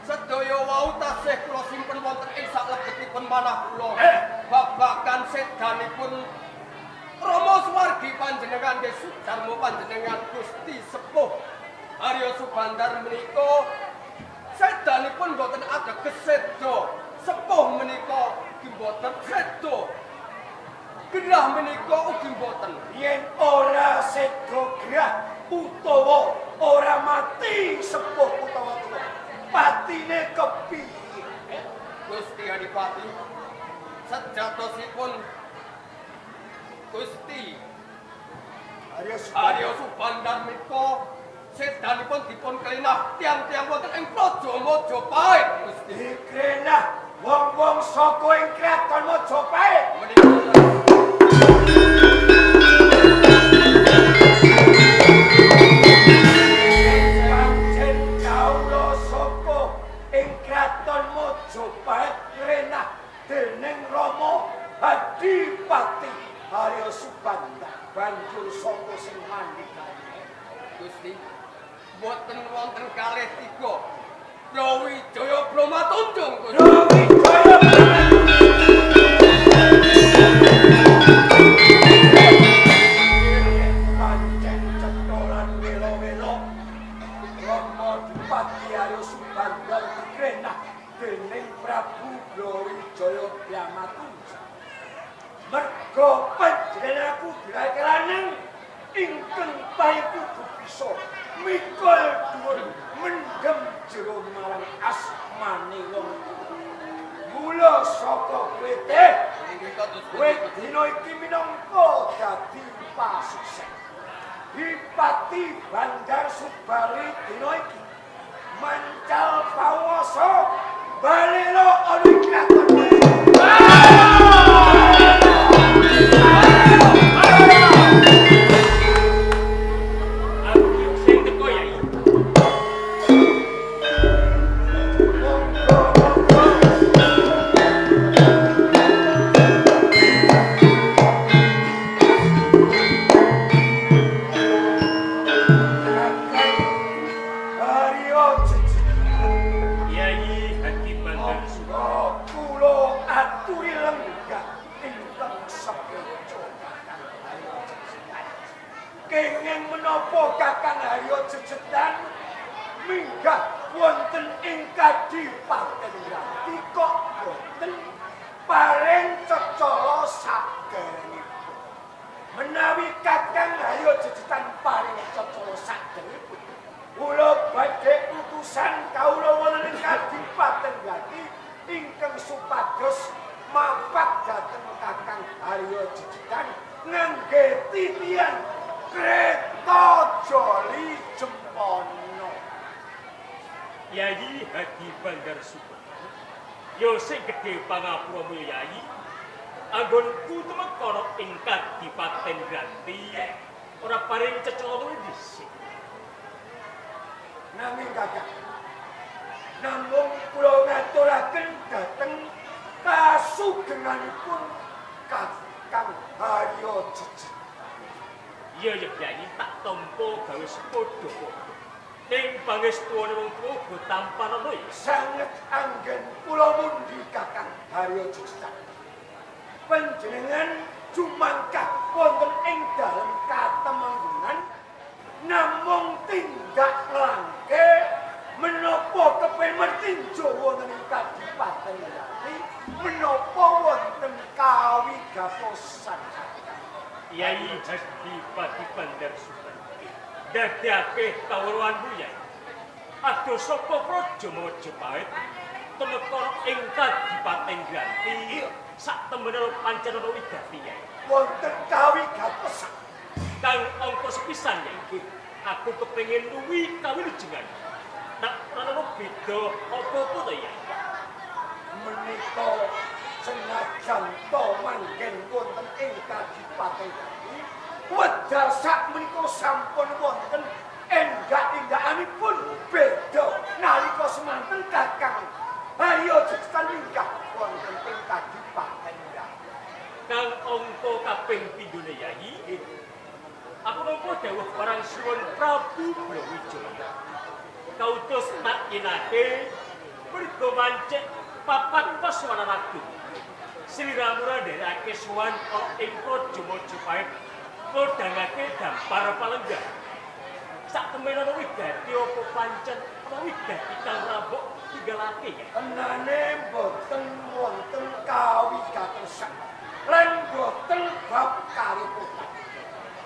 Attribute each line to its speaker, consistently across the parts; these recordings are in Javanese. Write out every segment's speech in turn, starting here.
Speaker 1: Sedaya wau tasih kula simpen wonten ing saklebetipun manah kula. Babagan sedanipun Rama Suwargi panjenengan nggih Sudarma panjenengan Gusti Sepuh Arya Subandar menika sedanipun mboten ateges seda. Sepuh menika ugi mboten seda. Gerah menika ugi mboten.
Speaker 2: Yen ora seda gerah utawa ora mati sepuh utawa tuwa, patine kepiye?
Speaker 1: Gusti Adipati, sejatosipun Gusti Arya Subandar menika sedanipun dipun klenah tiang-tiang wonten ing Praja Majapahit Gusti.
Speaker 2: Dikrenah wong-wong saka ing Kraton Majapahit.
Speaker 1: Menika
Speaker 2: pancen kawula saka ing Kraton Majapahit ngrenah dening Rama Adipati Arya Subandar. Banjur sapa sing mandhikane?
Speaker 1: Gusti mboten wonten kalih tiga Brawijaya Brahmatunjung Gusti.
Speaker 2: Brawijaya pancen cetha lan wela-wela Rama Adipati Arya Subandar dikrenah dening Prabu Brawijaya Brahmatunjung. Merga panjenenganku dilahirake lanang ingkang paling kudu bisa mikul dhuwur mendhem jero marang asmane wong tuwa. Mula saka kowe teh
Speaker 1: Inggih kados
Speaker 2: kowe dina iki minangka dadi pasukses. Dipati Bandar Subali dina iki mancal pawasa balelo ana ing kraton.
Speaker 3: Aku sing teko Yai.
Speaker 2: Monggo monggo. Kakang Arya Jejetan.
Speaker 3: Yai Hadi Bandar Subali.
Speaker 2: Monggo kula aturi lenggah ingkang sekeca Kakang Arya Jejetan. Kenging menapa Kakang Arya Jejetan minggah wonten ing Kadipaten Grati kok boten paring cecala saderengipun. Menawi Kakang Arya Jejetan paring cecala saderengipun, kula badhe utusan kawula wonten ing Kadipaten Grati ingkang supados mapak dhateng Kakang Arya Jejetan ngangge titian kereta joli Jempono.
Speaker 3: Yai Hadi Bandar Subali. Yo sing gedhe pangapuramu Yai. Anggonku tumeka ana ing Kadipaten Granti ora paring cecala kuwi dhisik.
Speaker 2: Nanging Kakang, namung kula ngaturaken dhateng kasugenganipun Kakang Arya Jejetan.
Speaker 3: Iya ya Yai, tak tampa gawe sepadha-padha. Ning pangestuane wong tuwa uga tampanana ya.
Speaker 2: Sanget anggen kula mundi Kakang Arya Jejetan. Panjenengan jumangkah wonten ing dalem katemenggungan namung tindak nglangke menapa kepengin mertinjo wonten ing Kadipaten Grati menapa wonten kawigatosan.
Speaker 3: Yai Hadi Pati Bandar Subali. Dadake kawruhanmu Yai. Adoh saka Praja Majapahit tumeka ing Kadipaten Granti sak temene pancen ana wigati Yai.
Speaker 2: Wonten kawigatosan
Speaker 3: Kang angka sepisan Yai. Aku kepengin luwi kawilujengan. Nak ora ana beda apa-apa to Yai.
Speaker 2: Menika senajan to manggen wonten ing Kadipaten Grati wedal sak menika sampun wonten enggak-enggakanipun beda nalika semanten Kakang Arya Jejetan minggah wonten ing Kadipaten Grati.
Speaker 3: Kang angka kaping pindhone Yai. Aku nampa dawuh marang Suwun Prabu Brawijaya. Kautus tak yenake Mergo mancik papat peswanan agung. Sliramu ora nderekake sowan ana ing Praja Majapahit kodhangake dampar palenggah. Sak temen ana wigati apa pancen ana wigati kang rambok tinggalake ya?
Speaker 2: Tenane mboten wonten kawigatosan lan mboten bab kaliputan.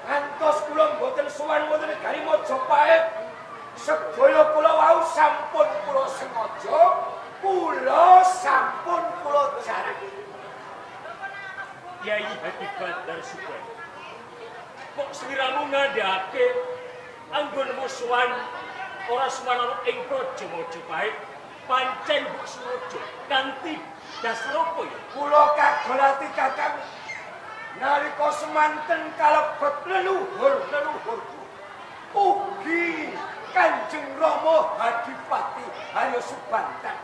Speaker 2: Ngantos kula mboten sowan wonten negari Majapahit, sedaya kula wau sampun kula sengaja, kula sampun kula jarak.
Speaker 3: Yai Hadi Bandar Subali, kok sliramu ngandhake anggonmu sowan ora sowan ana ing Praja Majapahit, pancen mbok sengaja kanthi dasar apa ya?
Speaker 2: Kula kagolati Kakang nalika semanten kalebet leluhur-leluhurku ugi Kanjeng Rama Hadipati Haryo Subanten.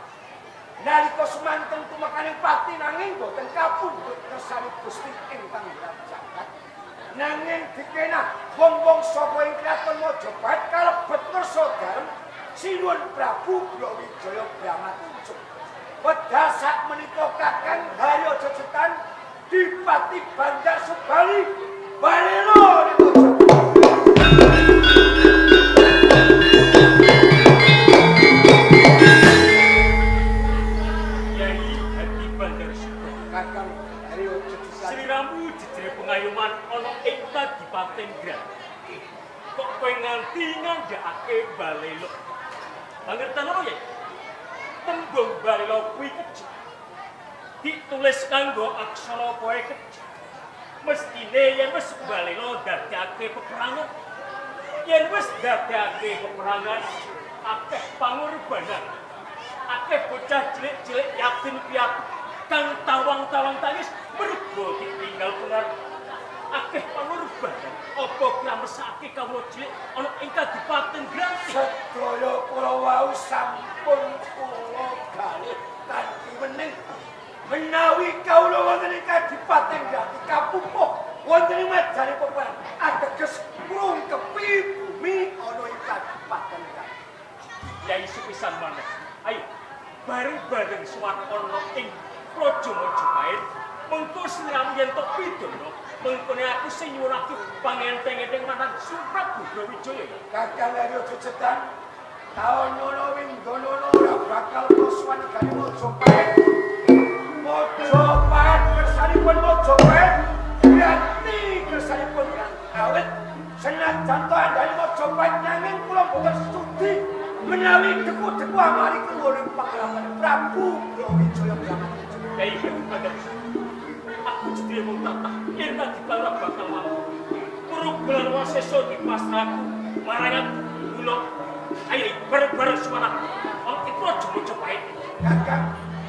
Speaker 2: Nalika semanten tumekaning pati nanging boten kapundhut kersane Gusti ingkang jagat. Nanging dikenah wong-wong saka ing kraton Majapahit kalebet ngersa dalem Sinuwun Prabu Brawijaya Bramatunjuk. Wedal sak menika Kakang Haryo Jejetan Dipati Bandar Subali balelo ning
Speaker 3: Yai Hadi Bandar Subali,
Speaker 2: Kakang Haryo Jejetan.
Speaker 3: Sliramu jejere pengayuman ana ing Kadipaten Granti. Kok kowe nganti ngandhakake balelo? Pangerten apa ya? Tembung balelo kuwi keji. Ditulis kanggo aksara poe keji. Mestine yen wis balelo dadekake peperangan. Yen wis dadekake peperangan, akeh pangorbanan. Akeh bocah cilik-cilik yatim piatu kang tawang-tawang tangis mergo ditinggal pengaruh. Akeh pangorbanan apa kramesake kawula cilik ana ing Kadipaten Granti.
Speaker 2: Sedaya kula wau sampun kula galih kanthi wening. Menawi kawula wonten ing Kadipaten Granti kapupuh wonten ing medane peperangan ateges ngrungkepi bumi ana ing Kadipaten Granti.
Speaker 3: Yai sepisan maneh. Ayo bareng-bareng sowan ana ing Praja Majapahit. Mengko sliramu yen tok pidana, mengkone aku sing nyuwunake pangenteng-enteng marang Prabu Brawijaya ya.
Speaker 2: Kakang Haryo Jejetan, taun ngono windonono ora bakal sowan negari Majapahit. Majapahit kersanipun Majapahit, Granti kersanipun Granti. Awit senajan to andhane Majapahit nanging kula mboten sudi menawi deku-deku amari kula ing pangalaman Prabu Brawijaya Bramatunjuk.
Speaker 3: Yai Hadi Bandar Subali, aku jedile mung tatah yen Adipati bakal mampu. Murubulan wasesa dipasrahku marang aku kula. Ayo bareng-bareng sowan aku ana ing Praja Majapahit.
Speaker 2: Kakang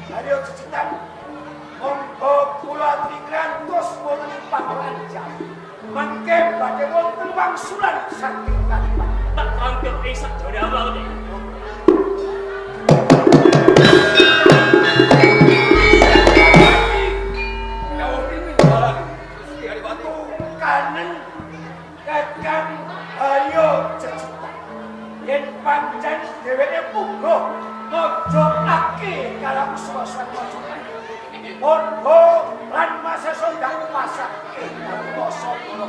Speaker 2: Haryo Jejetan, monggo kula aturi ngrantos wonten ing panggonan Jawi. Mangke badhe wonten wangsulan saking Kadipaten.
Speaker 3: Tak rangkel ing sajane awal iki.
Speaker 1: Dawuh pininggalan Gusti Adipati.
Speaker 2: Kanen Kakang Haryo Jejetan, yen pancen dheweke puguh ngojokake kalaku suwasan Majapahit. Padha lan masesa ndang pasake kawasa kula.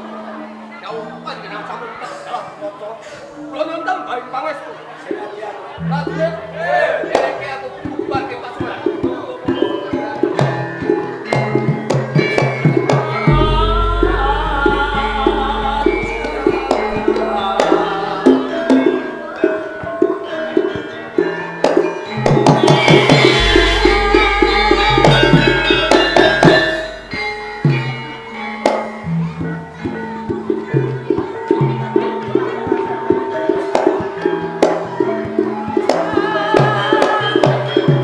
Speaker 1: Dawuh panjenengan sampun dalah maca. Kula nyuwun tambahin pangestu.
Speaker 2: Senadyan
Speaker 1: Prajurit, dereke aku bubarke pasukan.
Speaker 2: Kakang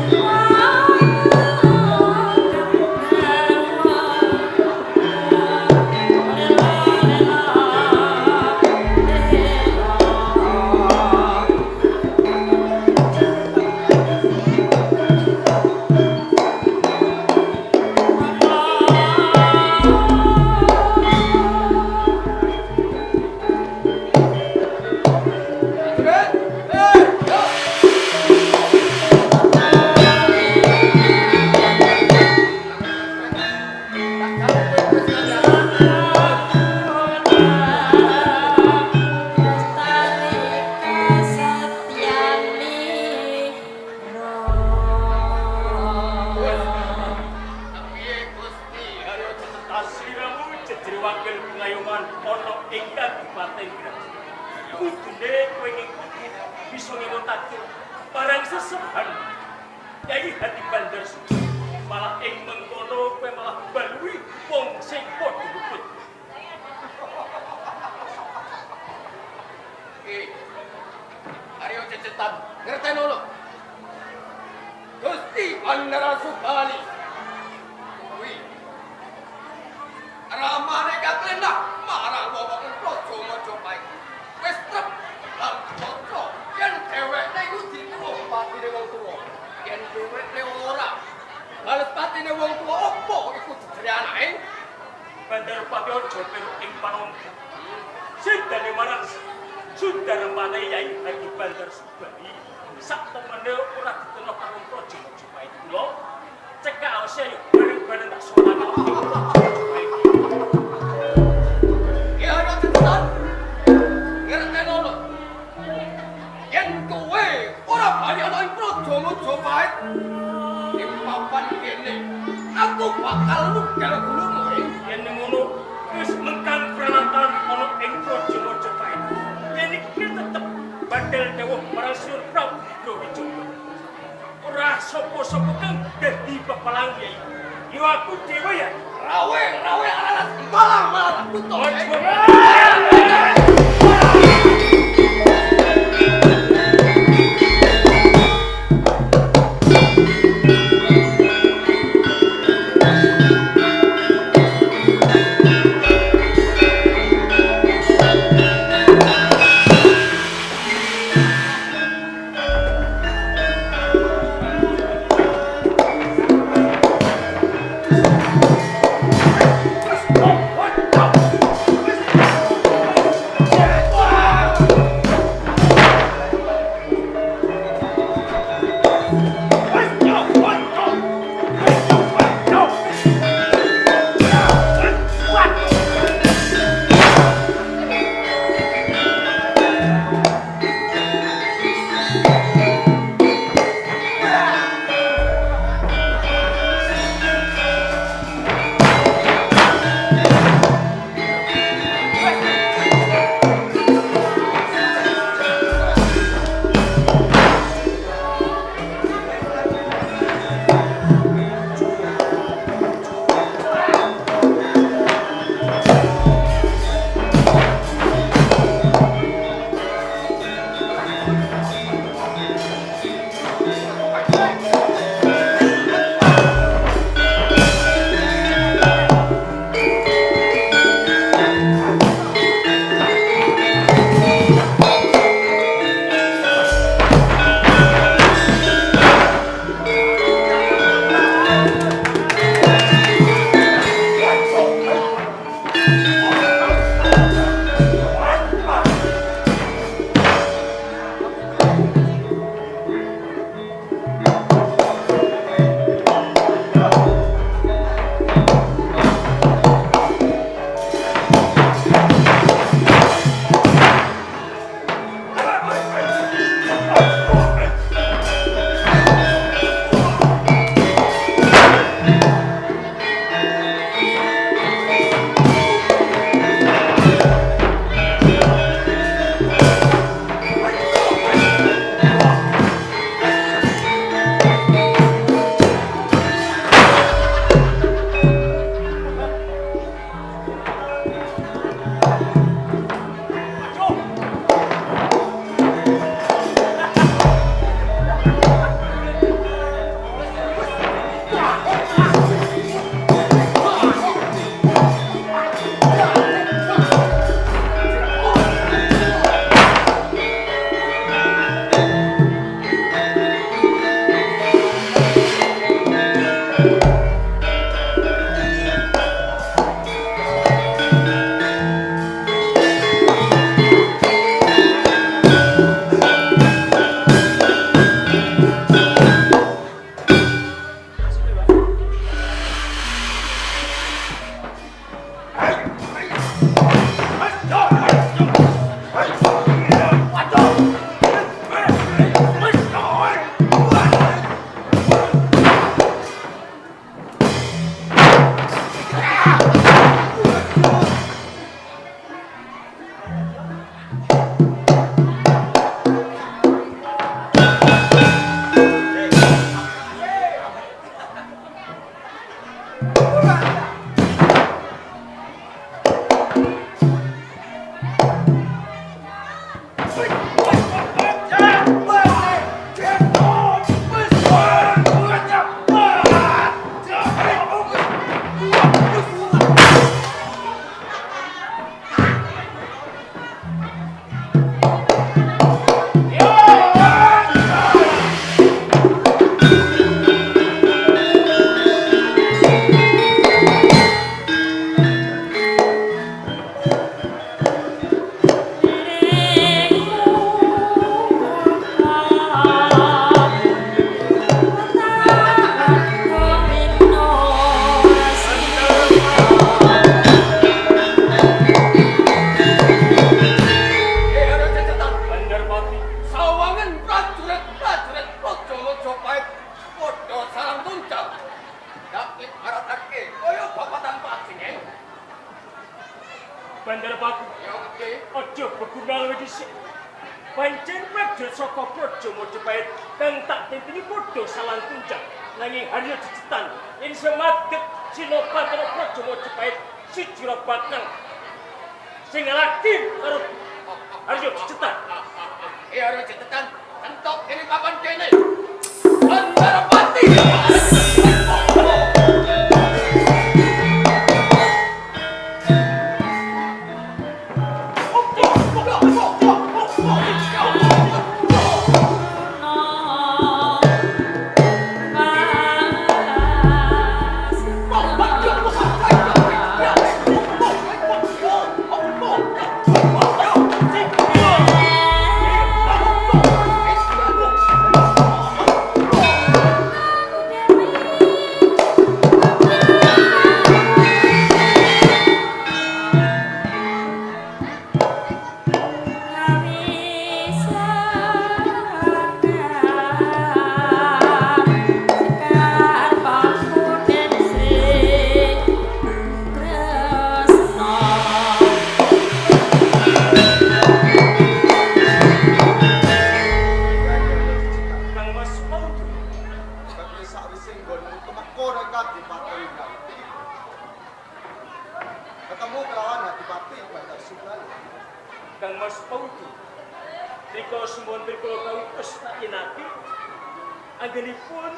Speaker 1: Bandara Subali. Kuwi ramane kaklenah marang wong Praja Majapahit. Wis trep lan kaca yen dheweke iku dituwa patine wong tuwa. Yen dheweke ora bales patine wong tuwa apa iku jejere anake?
Speaker 3: Bandarupati aja peruk ing panompo. Sindane marang Sudarmane Yai Haji Bandar Subali sak temene ora ditenoh karo Praja Majapahit kula. Cekak ose yo bareng-bareng tak sowan karo Praja Majapahit.
Speaker 1: Ya ana tenan. Ngertenono. Yen kowe ora bali ana ing Praja Majapahit ing papan kene, aku bakal nugal gulumu.
Speaker 3: Yen ngono wis mengkang pranatan ana ing Praja Majapahit. Yen iki tetep bandel dawuh marang Sur Prabu Brawijaya. Ora sapa-sapa kang dadi pepelang yai. Yo aku dhewe ya.
Speaker 1: Rawe, rawe alas malang malang kutho.
Speaker 3: Bandar Paku.
Speaker 1: Ya kepiye?
Speaker 3: Aja beguna luwih dhisik. Pancen prajurit saka Praja Majapahit kang tak tintini padha salah tunjang nanging Haryo Jejetan yen semadeg sinopatana Praja Majapahit siji ora bakal sing ngalahke karo Haryo Jejetan.
Speaker 1: Haryo Jejetan entok kene papan kene. Bandarpati.
Speaker 3: Kang Mas Paudu, rikala semono rikala kawutus tak yenake anggenipun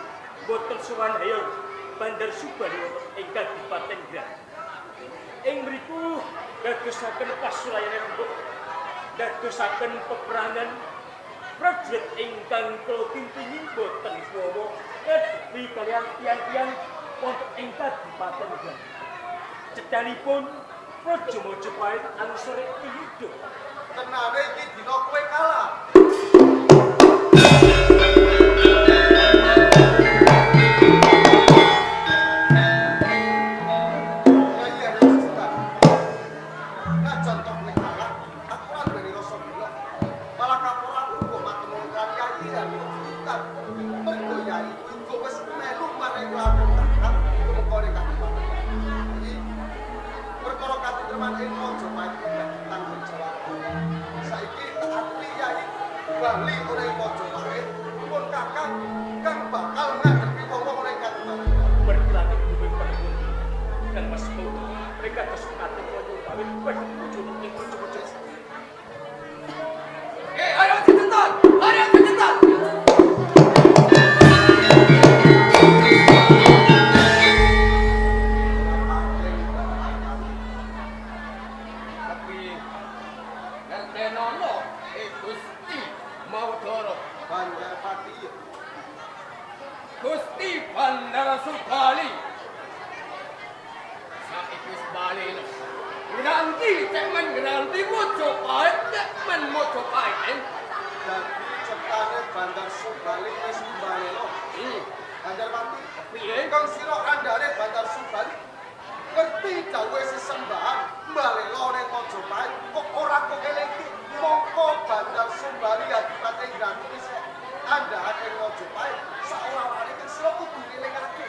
Speaker 3: boten sowan hayo Bandar Subali wonten ing Kadipaten Granti. Ing mriku dadosaken pasulayan rembug, dadosaken peperangan prajurit ingkang kula pimpini boten suwa ngadepi kaliyan tiyang-tiyang wonten ing Kadipaten Granti. Cedhanipun Praja Majapahit angsure ing.
Speaker 4: Tenane iki dina kowe kalah. Ya iya Jejetan. Nah contoh kowe kalah, aku ora duweni rasa gila. Malah kapur aku uga matemu karo Yai Haryo Jejetan. Mergo Yai kuwi uga wis melu maring lakon kakang tumeka ning Kadipaten. Iki perkara katentreman ing Majapahit kuwi tanggung jawab. Saiki tak aturi Yai bali ora ing Majapahit pun kakang kang bakal ngadepi wong-wong ora ing Kadipaten.
Speaker 3: Berkilate bumi panjenengan. Kang Mas Paudu, mereka terus ate kaya pawit wis wujud ing Majapahit.
Speaker 1: Ayo Jejetan, ayo Jejetan. Tapi ngertenono Gusti Maudara
Speaker 4: Bandarpati.
Speaker 1: Gusti Bandara Subali. Saiki wis bali lho. Granti cek men granti Majapahit cek men Majapahit.
Speaker 4: Dadi cetane Bandar Subali wis mbalelo. Bandarpati,
Speaker 1: Piye?
Speaker 4: kang sira andhare Bandar Subali ngerti dawuhe sesembahan mbalelo ning Majapahit kok ora kok elingke mongko Bandar Subali Adipati Granti wis andhahan ing Majapahit saora-orane kang sira kudu ngelingake.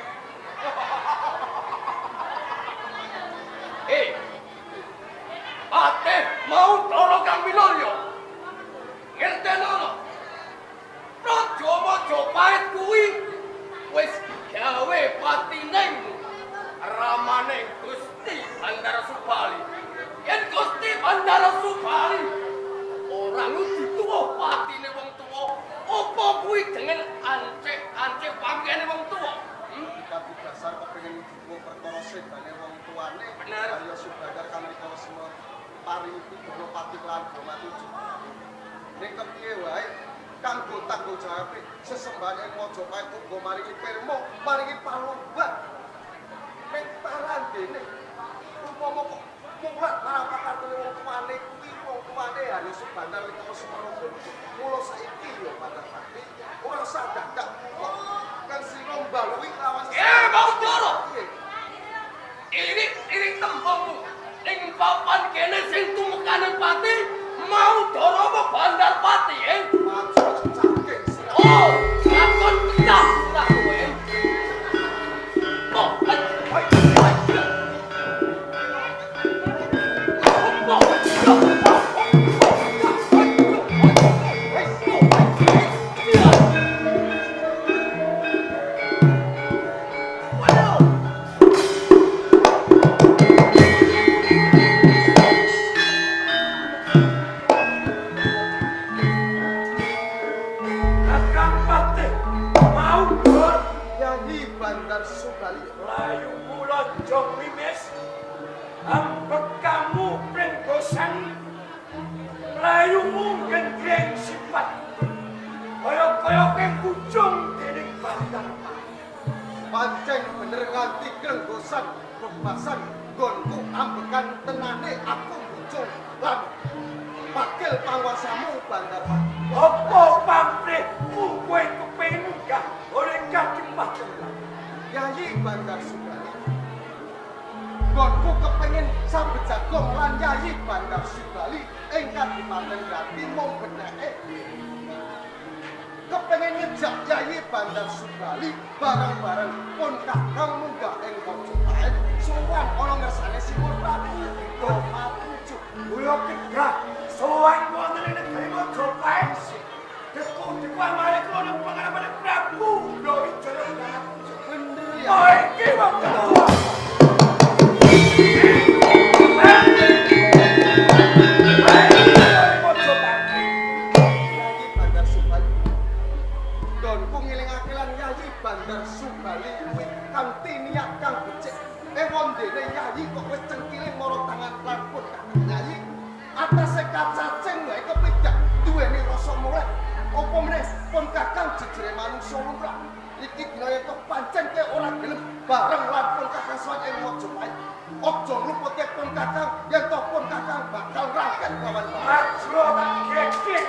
Speaker 1: Patih Maudara kang minulya. Ngertenono. Praja Majapahit kuwi wis gawe patining ramane Gusti Bandara Subali. Yen Gusti Bandara Subali ora ngudi tuwa patine wong tuwa, apa kuwi dengan ancik-ancik pangkene wong tuwa?
Speaker 4: Dipati dasar kepengin ngudi perkara sedane wong tuane.
Speaker 1: Bener.
Speaker 4: Arya Subandar kang rikala semua paringi pidana pati lan mati. Ning kepiye wae kanggo tanggung jawab sesembahan ing Majapahit uga maringi pirmo, maringi palomban. Ning tarandene upama kok mulat marang pakartene wong tuane kuwi wong tuane Arya Subandar rikala semana. Mula saiki ya Bandarpati ora usah dadak kok kang sira mbaluwi kelawan
Speaker 1: Maudara.
Speaker 4: Piye?
Speaker 1: Irik-irik tembungmu ing papan kene sing tumekane pati Maudara apa Bandarpati
Speaker 4: Maju cangking sira.
Speaker 1: Oh, lakon pecah sirahmu.
Speaker 4: Bandar Subali.
Speaker 2: Layumu lonjong wimis, ambekamu prenggosan, layumu gendreng sifat, kaya-kaya keng kucung dening bandar.
Speaker 4: Pancen bener nganti grenggosan bebasan nggonku ambekan tenane aku bujung lan pakil panguasamu Bandar.
Speaker 2: Apa pamrihmu kowe kepengin munggah oleh kadipaten?
Speaker 4: Yayi Bandar Subali, nggonku kepengin sabet jagong lan Yayi Bandar Subali ing kadipaten Grati mung beneke kepengin ngejak Yayi Bandar Subali bareng-bareng pun kakang munggah ing Majapahit sowan ana ngersane Sinuwun Prabu Dharma Puju.
Speaker 2: Kula kedah sowan wonten ing negari Majapahit. Deku-deku amale kula nang pangarepane Prabu Brawijaya Dharma Puju.
Speaker 4: Bener ya.
Speaker 2: Oh iki wong tuwa.
Speaker 4: Yayi Bandar Subali, nggonku ngelingake lan Yayi Bandar Subali kuwi kanthi niat kang becik. Ewon dene Yayi kok wis cengkile mara tangan lan pun kakang Yayi atase kacacing wae kepidak duweni rasa mulih. Apa meneh pun kakang jejere manungsa lumrah. Iki dina yen pancen ke ora gelem bareng lan pun kakang sowan ing Majapahit. Aja ngluputke pun kakang yen to pun kakang bakal rangket lawan
Speaker 2: Aja tak gekek.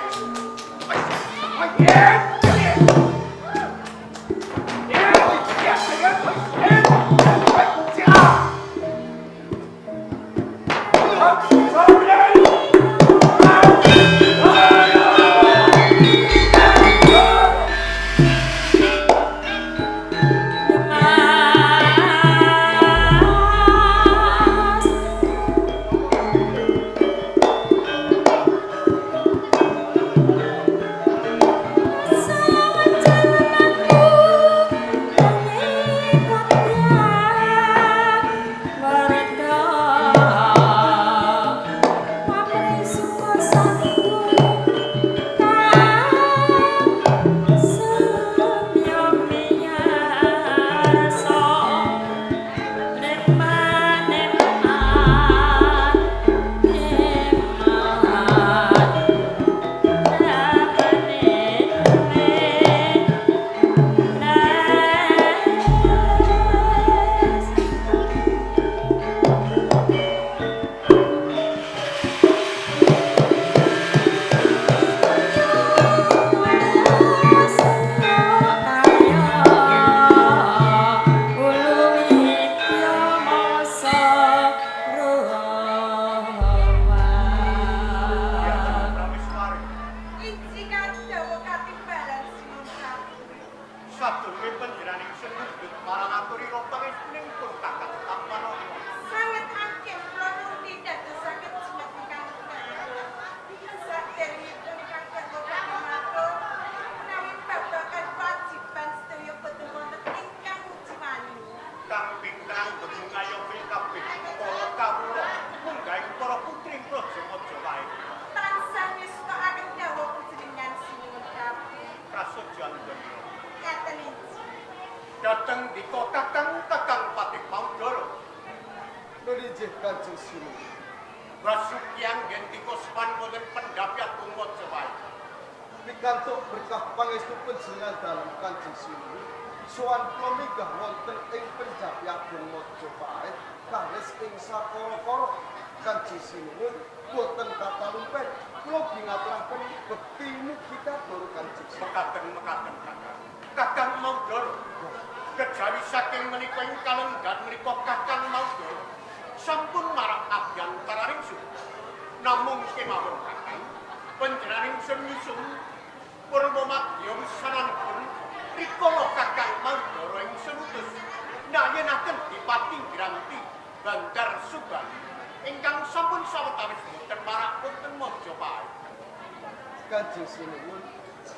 Speaker 1: Dateng dika kakang kakang Patih Maudara.
Speaker 4: Nunijih Kanjeng Sinuwun.
Speaker 1: Basuki anggen dika sowan wonten pendhapi agung Majapahit.
Speaker 4: Pikantuk berkah pangestu panjenengan dalem Kanjeng Sinuwun. Sowan kula minggah wonten ing pendhapi agung Majapahit kalis ing sakara-kara. Kanjeng Sinuwun boten katalumpen kula bingaturaken bekti mugi katur Kanjeng Sinuwun.
Speaker 1: Mekaten-mekaten kakang. Kakang Maudara. Kejawi saking menika ing kalenggan menika kakang Maudara sampun marak abiyantaraning sun. Namung kemawon kakang panjenengan ingsun nyusun purwa madya wisananipun rikala kakang Maudara ingsun utus nayenaken Dipati Granti Bandar Subali ingkang sampun sawetawis boten marak wonten Majapahit.
Speaker 4: Kanjeng Sinuwun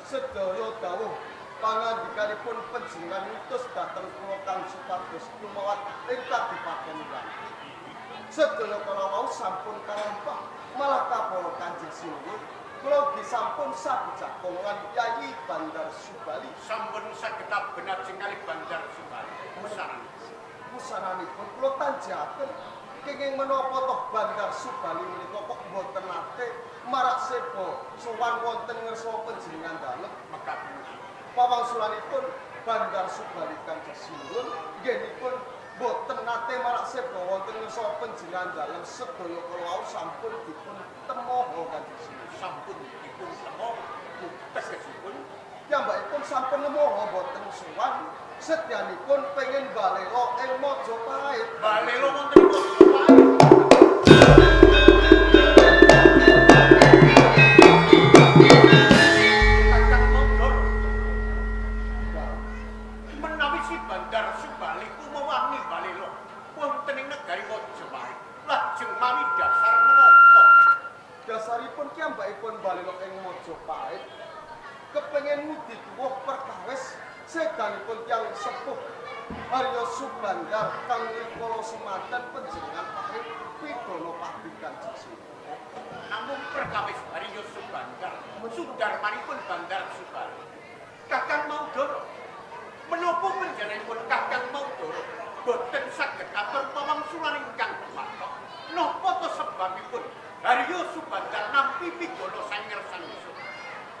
Speaker 4: sedaya dawuh pangandikanipun panjenengan utus dhateng kula kang supados lumawat ing kadipaten Granti. Sedaya kala wau sampun kalampah malah kapara Kanjeng Sinuwun kula ugi sampun sabejagong lan Yayi Bandar Subali.
Speaker 1: Sampun saged abenajeng kalih Bandar Subali.
Speaker 4: Alasananipun kula tanjaken kenging menapa toh Bandar Subali menika kok mboten nate marak seba sowan wonten ngersa panjenengan dalem
Speaker 2: mekaten.
Speaker 4: Pawangsulanipun Bandar Subali Kanjeng Sinuwun nggihipun boten nate marak seba wonten ngersa panjenengan dalem sedaya kala wau sampun dipun temoho Kanjeng Sinuwun.
Speaker 2: Sampun dipun temoho tegesipun
Speaker 4: piyambakipun sampun nemoho boten sowan sedyanipun pengin balela ing Majapahit.
Speaker 2: Balela wonten Majapahit. Kakang Maudara, menawi si Bandar Subali kumawani balela wonten ing negari Majapahit, lajeng mawi dasar menapa?
Speaker 4: Dasaripun piyambakipun balela ing Majapahit kepengin ngudi tuwuh perkawis sedanipun tiyang sepuh Arya Subandar kang rikala semanten panjenengan paring pidana pati Kanjeng Sinuwun.
Speaker 2: Namung perkawis Arya Subandar sudarmanipun Bandar Subali. Kakang Maudara, menapa panjenenganipun Kakang Maudara boten saged atur pawangsulan ingkang gumathok? Napa to sebabipun Arya Subandar nampi pidana saking ngersanipun?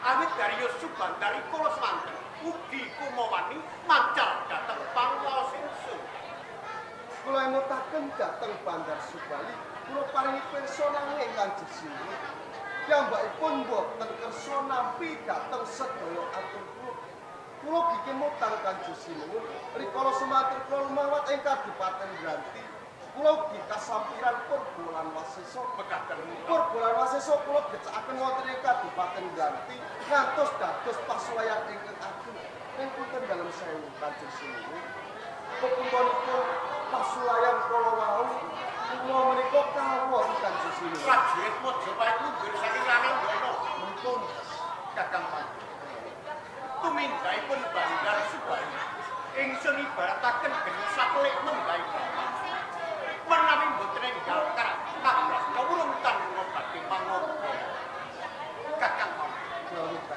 Speaker 2: Awit Arya Subandar rikala semanten ugi kumawani mancal dhateng pangwaos ingsun.
Speaker 4: Kula emutaken dhateng Bandar Subali, kula paringi pirsa nanging Kanjeng Sinuwun. Piyambakipun boten kersa nampi dhateng sedaya atur kula. Kula gigi mutang Kanjeng Sinuwun, rikala semanten kula lumawat ing Kadipaten Granti, kula ugi kasampiran purba lan wasesa.
Speaker 2: Mekaten.
Speaker 4: Purba lan wasesa kula gecakaken wonten ing Kadipaten Granti ngantos dados pasulayan ingkang agung. Ing punten dalem sewu Kanjeng Sinuwun. Pepuntonipun pasulayan kala wau kula menika kawon Kanjeng Sinuwun.
Speaker 2: Prajurit Majapahit mundur saking Ranandana.
Speaker 4: Menika
Speaker 2: Kakang Maudara, tumindahipun Bandar Subali ingsun ibarataken geni satelik menggahi bapak. Menawi mboten enggal kabrasta urung tanpa badhe mangopo. Kakang Maudara,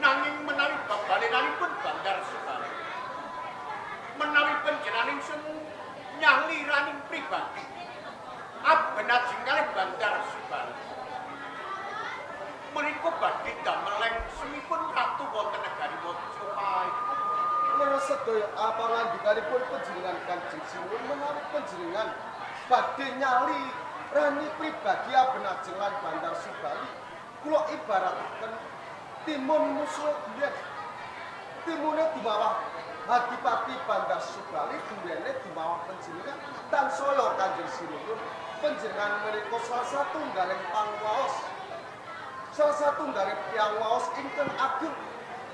Speaker 2: nanging menawi babalenanipun Bandar Subali, menawi panjenengan ingsun nyaliraning pribadi abenajeng kalih Bandar Subali menika badhe damel lengsemipun ratu wonten negari Majapahit.
Speaker 4: Menawi sedaya apa ngandikanipun panjenengan Kanjeng Sinuwun menawi panjenengan badhe nyali rani pribadi abenajeng lan Bandar Subali, kula ibarataken timun musuh duren. Timune dumawah Adipati Bandar Subali, durene dumawah panjenengan. Tansaya Kanjeng Sinuwun, panjenengan menika salah satunggaling pangwaos, salah satunggaling tiyang waos ingkang ageng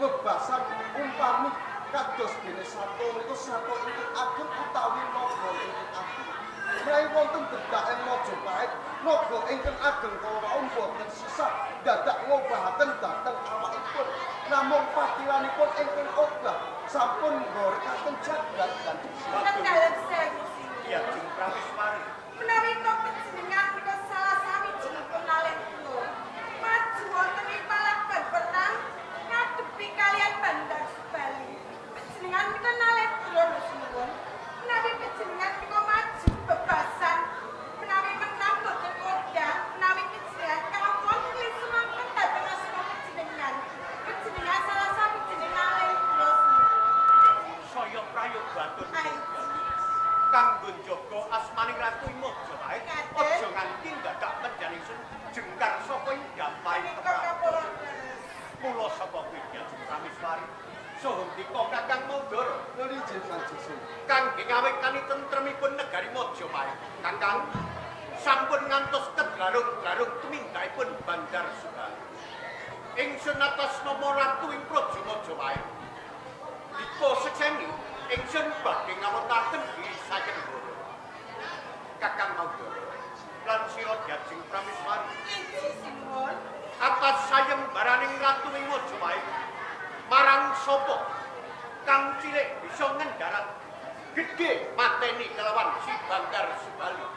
Speaker 4: bebasan umpami kados dene sato menika sato ingkang ageng utawi naga ingkang ageng. Menawi wonten dedak ing Majapahit, naga ingkang ageng kala wau boten sisah dadak ngobahaken dhateng awakipun, namung patilanipun ingkang obah sampun nggorekaken jagat Kanjeng Sinuwun.
Speaker 5: Dalem sewu Sinuwun.
Speaker 2: Iya, Jeng Prameswari.
Speaker 5: Menawi to panjenengan menika salah sawijinipun nalih kula maju wonten ing palagan perang ngadepi kaliyan Bandar Subali. Panjenengan menika nalih kula lho Sinuwun. Menawi panjenengan menika maju bebasan, menawi menang boten kondang, menawi panjenengan kawon nglisemaken dhateng asma panjenengan. Panjenengan salah sawijining nalih kula Sinuwun.
Speaker 2: Saya prayoga atur kanggo njaga asmaning ratu ing Majapahit, aja nganti dadak panjenengan ingsun jengkar saka ing dampahing
Speaker 5: Menika
Speaker 2: Mula saka kuwi Jeng Prameswari saha ndika Kakang Maudara
Speaker 4: Nuli Kanjeng Sinuwun.
Speaker 2: Kangge ngawekani tentremipun negari Majapahit. Kakang sampun ngantos kedlarung-dlarung tumindahipun Bandar Subali. Ingsun atas nama ratu ing Praja Majapahit. Dika sekseni ingsun badhe ngawontenaken diri sayembara. Kakang Maudara lan sira Jeng Prameswari
Speaker 5: Inggih Sinuwun.
Speaker 2: Atas sayembaraning ratu ing Majapahit marang sapa kang cilik bisa ngendarat gedhe mateni kelawan si Bandar Subali.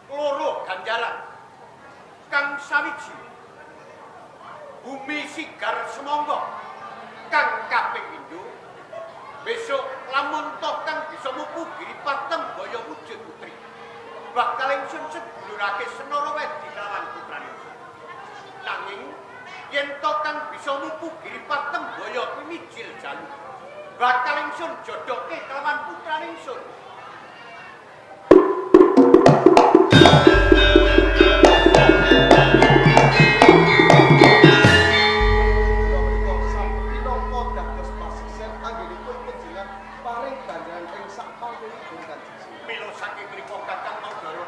Speaker 2: Loro ganjaran kang sawiji bumi sigar semangga kang kaping pindho besok lamun toh kang bisa mupu Giripati Bakal ingsun jodohke kelawan putrane ingsun.
Speaker 4: Kula menika sampun pinangka dados pasisir anggenipun panjenengan paring ganjaran ing sak panggonipun Kanjeng Sunan.
Speaker 2: Mila saking mriku Kakang Mandara.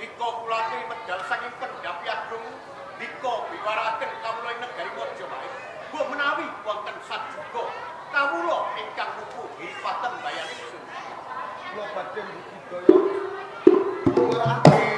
Speaker 2: Dika kula aturi medal saking Kendhapi Agung, dika biwaraken kawula ing negari Majapahit. Mbok menawi wonten sajuga kawula ingkang mupu giri patembayan ingsun.
Speaker 4: Kula badhe mbudidaya biwaraken